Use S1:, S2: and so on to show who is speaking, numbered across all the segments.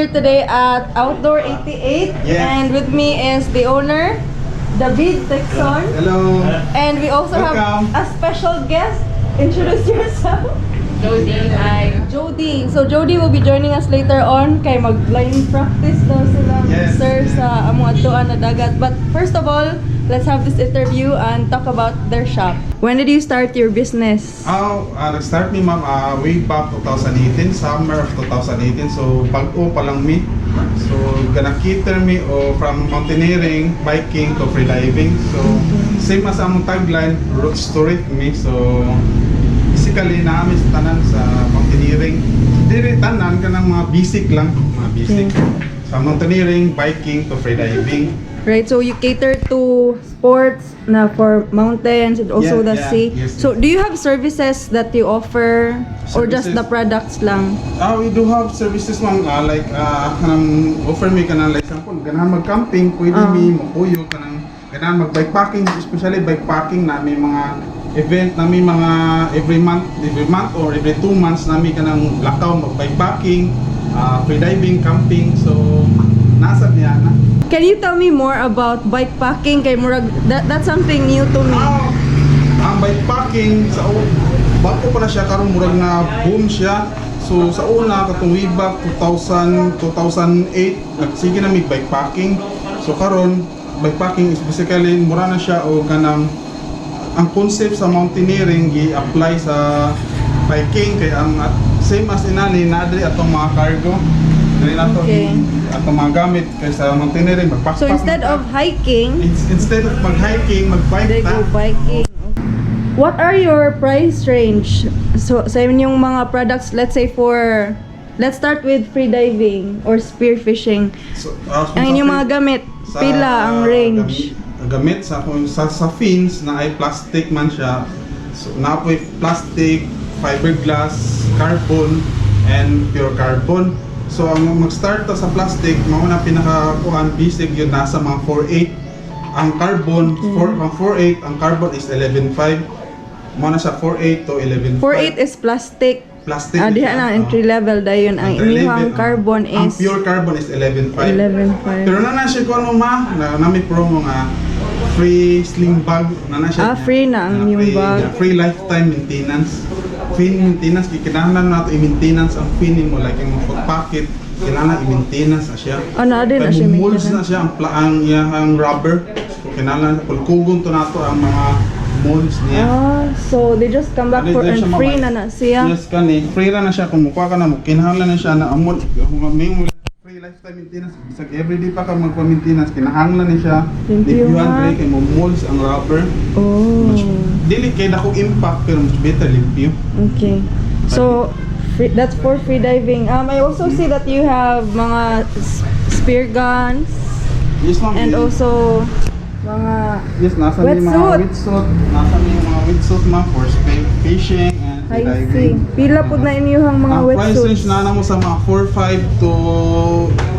S1: here today at Outdoor 88 and with me is the owner, David Texon.
S2: Hello.
S1: And we also have
S2: Welcome.
S1: A special guest. Introduce yourself.
S3: Jody, hi.
S1: Jody. So Jody will be joining us later on kay mag-blind practice daw sila, sir, sa among adtuan na dagat. But first of all, let's have this interview and talk about their shop. When did you start your business?
S2: Oh, nag-start mi, ma'am, way back 2018, summer of 2018. So bag-o pa lang mi. So gonna cater mi o from mountaineering, biking to freediving. So same as among tagline, roots to reef mi. So basically naa mi sa tanan sa mountaineering. Diri tanan kanang mga basic lang, mga basic. Sa mountaineering, biking to freediving.
S1: Right, so you cater to sports na for mountains and also the sea. So do you have services that you offer or just
S2: Services.
S1: The products lang?
S2: Ah, we do have services, ma'am, like kanang offer mi kanang, like example, ganahan mag-camping, pwede mi mopuyo, kanang ganahan mag-bikepacking, especially bikepacking na may mga event na may mga every month or every 2 months na may kanang lakaw mag-bikepacking, free diving, camping. So nasa niya na.
S1: Can you tell me more about bikepacking kay murag that's something new to me?
S2: Ah, ang bikepacking sa bago pa na siya, karon murag na boom siya. So sa una, katong way back 2000 2008, nagsige na mi bikepacking. So karon, bikepacking is basically mura na siya o kanang ang concept sa mountaineering gi-apply sa biking kay ang same as inani na diri atong mga cargo. Diri nato atong mga gamit kay sa mountaineering magbackpack.
S1: So instead
S2: man ka.
S1: Of hiking,
S2: Instead of mag-hiking, mag-bike
S1: they
S2: ta.
S1: Go biking. What are your price range? So sa inyong mga products, let's say for let's start with free diving or spear fishing.
S2: So, kung
S1: Ang
S2: sa
S1: inyong mga gamit, pila ang range?
S2: Gamit sa kung sa fins na ay plastic man siya. So napoy plastic, fiberglass, carbon and pure carbon. So ang mag-start ta sa plastic, mao na pinaka kuan, basic yun, nasa mga 4.8. Ang carbon, 4, ang 4.8, ang carbon is 11.5. Mao na siya 4.8 to 11.5.
S1: 4.8 is plastic.
S2: Plastic.
S1: Ah, diha na entry level dayon ang
S2: Entry
S1: inyong
S2: level,
S1: carbon
S2: ang
S1: is
S2: pure carbon is 11.5.
S1: 11.5.
S2: Pero na na siya ko ano ma, na nami promo nga free sling bag na na siya.
S1: Ah, free na ang
S2: Na
S1: inyong
S2: free,
S1: bag.
S2: Yeah, free lifetime maintenance. Fin maintenance kay kinahanglan nato i-maintenance ang fin nimo, like yung pagpacket, kinahanglan i-maintenance na siya.
S1: Ah, naa din na
S2: Kay
S1: siya
S2: molds na
S1: maintenance.
S2: siya ang plaang iyang rubber. So kinahanglan kulkugon to nato ang mga molds niya.
S1: Ah, so they just come back
S2: Ano,
S1: for
S2: dili
S1: and
S2: siya
S1: free
S2: mamay.
S1: na na siya.
S2: Yes, kani. Free ra na siya kung mukuha ka na mo. Kinahanglan na siya na amol. Kung may mo free lifetime maintenance, bisag everyday pa ka magpa-maintenance, kinahanglan ni siya.
S1: Thank you,
S2: Limpyuhan
S1: ha.
S2: kay kay mo molds ang rubber.
S1: Oh.
S2: Much, dili kay dako impact pero much better limpyo.
S1: Okay. So free, that's for free diving. I also see that you have mga spear guns
S2: Yes, ma'am.
S1: and also mga
S2: Yes, nasa may mga
S1: wetsuit.
S2: Wetsuit, nasa may mga wetsuit, ma'am, for fishing and
S1: I see.
S2: diving.
S1: Pila pud na inyong mga
S2: Ang price range
S1: wetsuits?
S2: na namo sa mga 4.5 to,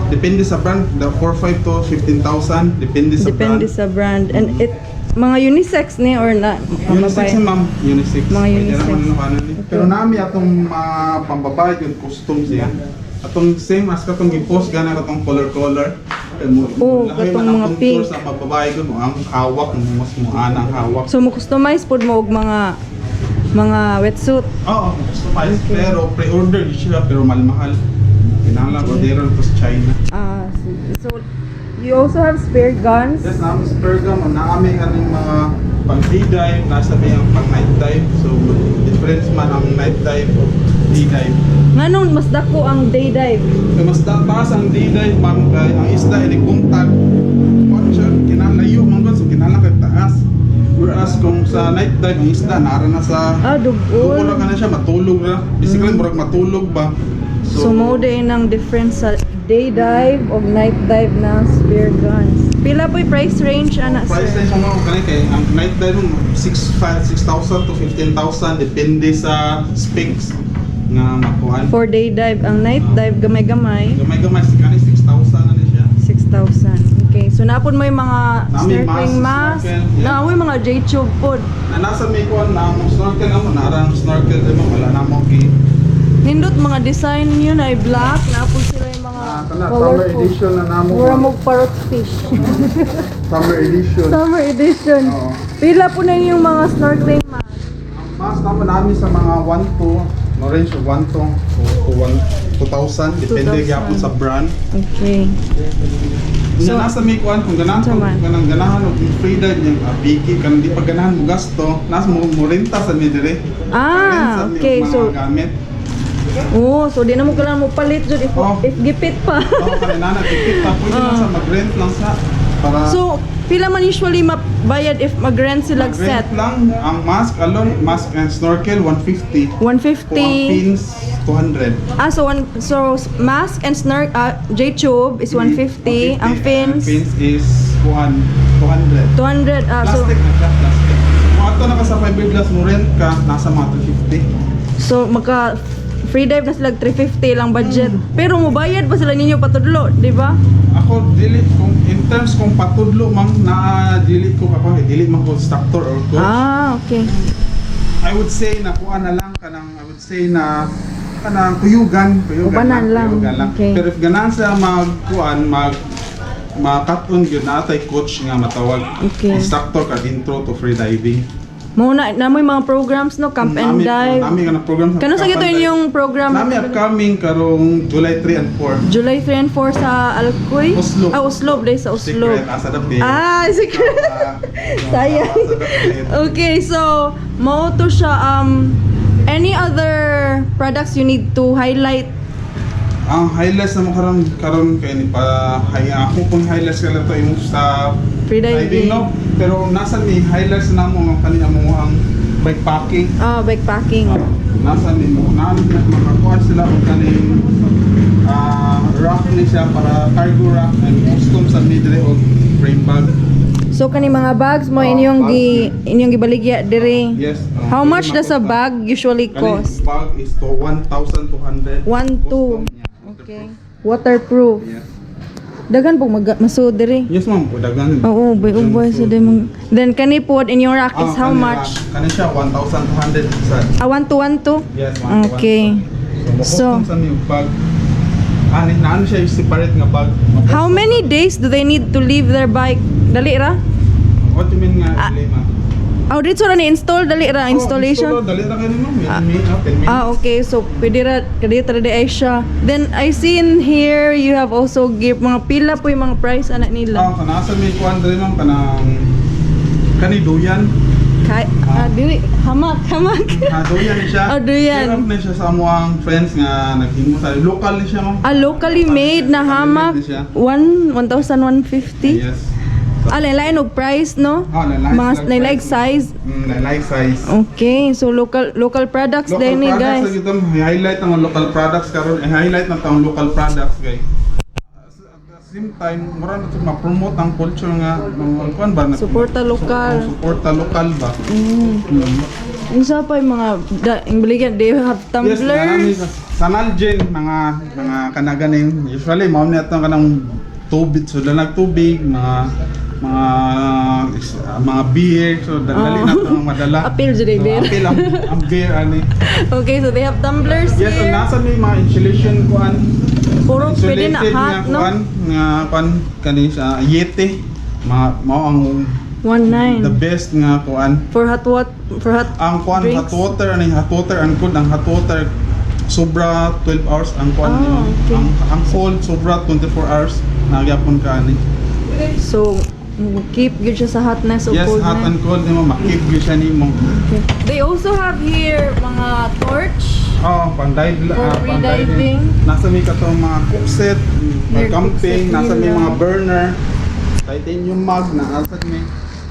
S2: depende sa brand, the 4.5 to 15,000 depende sa
S1: Depende
S2: brand.
S1: sa brand. And it mga unisex ni or na
S2: Unisex
S1: pambabae?
S2: na, ma'am, unisex.
S1: Mga
S2: Pwede
S1: unisex.
S2: naman ano kanon ni. Pero nami atong mga pambabae yun, custom siya. Atong same as katong gi-post gana katong color color. Kay
S1: Oh,
S2: lahi
S1: katong
S2: man ang
S1: mga
S2: contour
S1: pink.
S2: sa pambabae yun, ang hawak mas mo ana ang hawak.
S1: So mo customize pud mo og mga wetsuit.
S2: Oo, customized pero pre-order yun siya pero mahal-mahal. Kinahanglan orderan to sa China.
S1: Ah, so you also have spear guns.
S2: Yes, nami spear gun, naami kaning mga pang day dive, nasa may ang pang night dive. So difference man ang night dive o day dive.
S1: Nganong mas dako ang day dive?
S2: Kaya mas taas ang day dive, ma'am, kay ang isda ini buntag. Kuan siya kinalayo man gud, so kinahanglan kay taas. Whereas kung sa night dive, ang isda nara na sa
S1: Ah,
S2: duol
S1: dugol.
S2: ra ka na siya, matulog ra. Basically murag matulog ba.
S1: So, mo day nang difference sa day dive o night dive na spear guns. Pila po'y price range ana,
S2: Price
S1: sir?
S2: range mo kani kay ang night dive mo 6 5 6,000 to 15,000 depende sa specs nga makuan.
S1: For day dive, ang night dive gamay-gamay,
S2: Gamay-gamay si kani 6,000 na ni siya.
S1: 6,000. Okay. So napon mo yung mga
S2: Nami
S1: snorkeling
S2: mask,
S1: mask,
S2: snorkel, yeah.
S1: na mo yung mga J-tube pod.
S2: Na nasa may kuan na among snorkel amo narang snorkel mo wala na mo gi
S1: Nindot mga design yun ay black, napon sila yung mga
S2: Ah, Kana, summer
S1: Colorful.
S2: Edition na namo.
S1: Mura
S2: Ma'am.
S1: mo parrot fish.
S2: Summer edition.
S1: Summer edition.
S2: Oo.
S1: Pila po na yung mga snorkeling mask?
S2: Ang mask naman namin sa mga 1 to, no, range of 1 to 1 2,000, depende
S1: 2,000.
S2: gyapon sa brand.
S1: Okay.
S2: So,
S1: So,
S2: nasa may kuan kung ganahan
S1: Unsa
S2: kung
S1: man?
S2: ganang ganahan og free dive yung biki kan di pa ganahan mo gasto, nas mo mo renta sa mi dire.
S1: Ah,
S2: Rent sa mi
S1: okay.
S2: og mga gamit.
S1: Oh, so di na mo kailangan mo palit jud if,
S2: Oh.
S1: if gipit pa.
S2: Oh, kanina na gipit pa, pwede lang sa mag-rent lang sa para
S1: So, pila man usually mabayad if mag-rent sila
S2: mag-rent
S1: set?
S2: Lang ang mask alone, mask and snorkel, 150. Kung ang
S1: 150.
S2: fins, 200.
S1: Ah, so one, so mask and snor J-tube is 150, ang fins
S2: Ang fins is kuan 200.
S1: 200. Ah, so
S2: Plastic na siya, plastic. Kung ato na ka sa fiberglass mo rent ka, nasa mga 350.
S1: So maka free dive na sila 350 lang budget. Pero mobayad pa sila ninyo patudlo, di ba?
S2: Ako dili kung in terms kung patudlo, ma'am, na dili ko ako, dili man ko instructor or coach.
S1: Ah, okay.
S2: I would say na kuan na lang kanang, I would say na kanang kuyugan, kuyugan.
S1: Ubanan lang.
S2: Kuyugan lang.
S1: Okay.
S2: Pero if ganahan sila mag kuan mag makat-on gyud na atay coach nga matawag.
S1: Okay.
S2: Instructor ka intro to free diving.
S1: Mo na namoy mga programs, no, camp and
S2: Nami-
S1: dive.
S2: Nami ka na program sa
S1: Kano sa
S2: camp
S1: gito
S2: and dive.
S1: yung program?
S2: Nami upcoming karong July 3 and 4.
S1: July 3 and 4 sa Alcoy?
S2: Oslo.
S1: Ah, Oslo, dahil sa Oslo.
S2: Secret asa dapit.
S1: Ah, secret.
S2: Ah,
S1: Sayang.
S2: asa dapit.
S1: Okay, so mao to siya. Any other products you need to highlight?
S2: Ang highlights na mo karon karon kay ni pa hay ako kung highlights ka lang to yung sa
S1: Free diving.
S2: no, pero nasa ni highlights na mo ang kani mo ang bikepacking.
S1: Ah, bikepacking.
S2: Nasa ni mo na makakuha sila og kaning rack ni siya para cargo rack and custom sa midre og frame bag.
S1: So kani mga bags mo
S2: Oh,
S1: inyong
S2: bags.
S1: gi inyong gibaligya diri.
S2: Yes.
S1: How
S2: pwede
S1: much does a
S2: makuha.
S1: bag usually
S2: Kani
S1: cost?
S2: bag is to 1,200.
S1: One, two.
S2: Custom niya.
S1: Okay. Waterproof.
S2: Yes.
S1: Daghan po mag masuod diri.
S2: Yes, ma'am, daghan.
S1: Oo, bay ubay sa di mga. Then kani pod in your rack is
S2: Ah,
S1: how
S2: kani
S1: much?
S2: Kani siya 1,200 sa.
S1: Ah, 1212?
S2: Yes, 1,212.
S1: Okay.
S2: So,
S1: So-
S2: so sa new bag. Ani na ano siya yung separate nga bag.
S1: How many days do they need to leave their bike? Dali ra?
S2: What you mean nga
S1: Ah,
S2: delay, ma'am?
S1: Oh, dito ra ni-install, dali ra installation.
S2: Oh, install, dali ra kayo ma'am. Ah, 10 minutes.
S1: Ah, okay. So, pwede ra, kadito ra di ay siya. Then, I see in here, you have also give mga pila po yung mga price anak
S2: Ah,
S1: nila.
S2: kana sa may kuan diri, ma'am, kanang kani duyan.
S1: Kay, ah, dili, hamak, hamak.
S2: Ah, duyan ni siya.
S1: Oh, duyan.
S2: Hirap na siya sa amuang friends nga naghimo sa local ni siya, ma'am.
S1: Ah, locally made na
S2: Locally
S1: hamak.
S2: made ni siya.
S1: 1,150.
S2: Yes.
S1: Ah, lain og price, no?
S2: Ah, lain-lain
S1: Mga
S2: sila
S1: lain
S2: price.
S1: size.
S2: Lain size.
S1: Okay, so local local products
S2: Local
S1: din ni,
S2: products
S1: guys.
S2: lagi ito, highlight ang local products karon, i-highlight na tong local products, guys. At the same time, mura na ito ma-promote ang culture nga mga kuan ba na
S1: Suporta lokal.
S2: Suporta lokal ba.
S1: Unsa pa yung mga da, yung baligyan, they have
S2: Yes,
S1: tumblers.
S2: marami. Sa Nalgene, mga kanaganing usually mao ni atong kanang tubig, so danag tubig, mga beer, so dali na itong madala.
S1: Appeal jud ay
S2: So,
S1: beer.
S2: Appeal ang beer ani.
S1: Okay, so they have tumblers
S2: Yes,
S1: here.
S2: and nasa may mga insulation kuan.
S1: Puro pwede na
S2: Insulated
S1: hot,
S2: nga
S1: no?
S2: kuan nga kuan kani sa Yeti. Mga mao ang
S1: 1.9.
S2: the best nga kuan.
S1: For hot what? For hot
S2: Ang kuan
S1: drinks?
S2: hot water ani, hot water ang good, ang hot water sobra 12 hours ang kuan
S1: Ah,
S2: ni.
S1: okay.
S2: Ang cold sobra 24 hours nagyapon ka ani.
S1: So, keep gyud siya sa hotness o
S2: Yes,
S1: coldness.
S2: hot and cold nimo makip gyud siya nimo.
S1: Okay. They also have here mga torch.
S2: Oh, pang dive
S1: For
S2: pang
S1: free diving.
S2: Nasa may katong mga cook set, pang
S1: May cook
S2: camping,
S1: set
S2: nasa may
S1: nila.
S2: mga burner, titanium mug na asad may.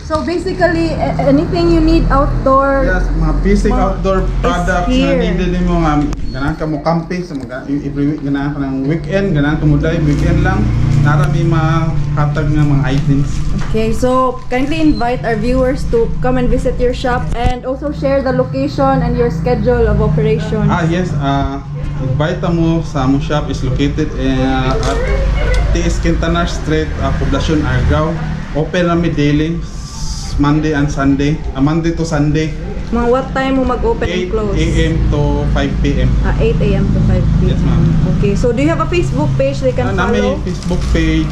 S1: So basically, anything you need outdoor.
S2: Yes, mga basic
S1: Mga
S2: outdoor products na
S1: here.
S2: needed nimo nga ganahan ka mo camping sa mga every week, ganahan ka ng weekend, ganahan ka mo dive weekend lang. Nara may mahatag nga mga items.
S1: Okay, so kindly invite our viewers to come and visit your shop and also share the location and your schedule of operation.
S2: Ah, yes, invite mo sa among shop is located at TS Quintanar Street, Poblacion, Argao. Open rami daily, Monday and Sunday, Monday to Sunday,
S1: Mga what time mo mag-open and
S2: 8
S1: close?
S2: a.m. to 5 p.m.
S1: Ah, 8 a.m. to 5 p.m.
S2: Yes, ma'am.
S1: Okay. So do you have a Facebook page they can
S2: Naa may
S1: follow?
S2: Facebook page,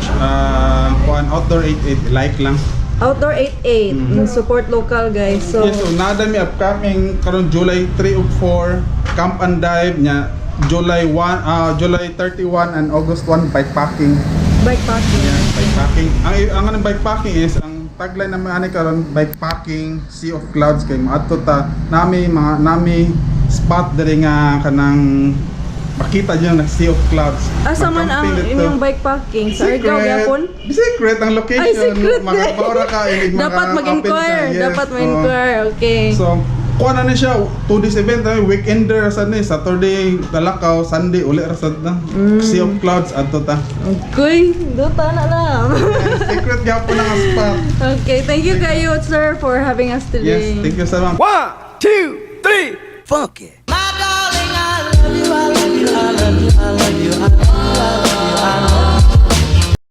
S2: kuan, Outdoor 88, like lang.
S1: Outdoor 88. Support local, guys. So
S2: Yes, so naa mi upcoming karon July 3 ug 4, camp and dive nya, July 1, July 31 and August 1, bikepacking.
S1: Bikepacking.
S2: Yeah, bikepacking. Ang anong bikepacking is ang tagline naman ani karon, bikepacking sea of clouds, kay moadto ta nami mga nami spot diri nga kanang makita diyan na sea of clouds.
S1: Asa man ang
S2: Mag-camping dito.
S1: inyong bikepacking? Sa Argao gyapon?
S2: Secret ang location.
S1: Ay, secret.
S2: Makabawra ka, inig
S1: Dapat mag-inquire.
S2: Yes,
S1: Dapat mag-inquire. Okay.
S2: So, kuha na ni siya, 2 days event, ay, weekender ra sad ni, Saturday, Talakaw, Sunday, uli ra sad na. Sea of Clouds, adto ta.
S1: Okay, duta na lang.
S2: Secret gyapon ang spot.
S1: Okay, thank you kayo, sir, for having us today.
S2: Yes, thank you sa ma'am.
S3: One, two, three, funk it.
S4: My darling, I love you, I love you, I love you, I love you.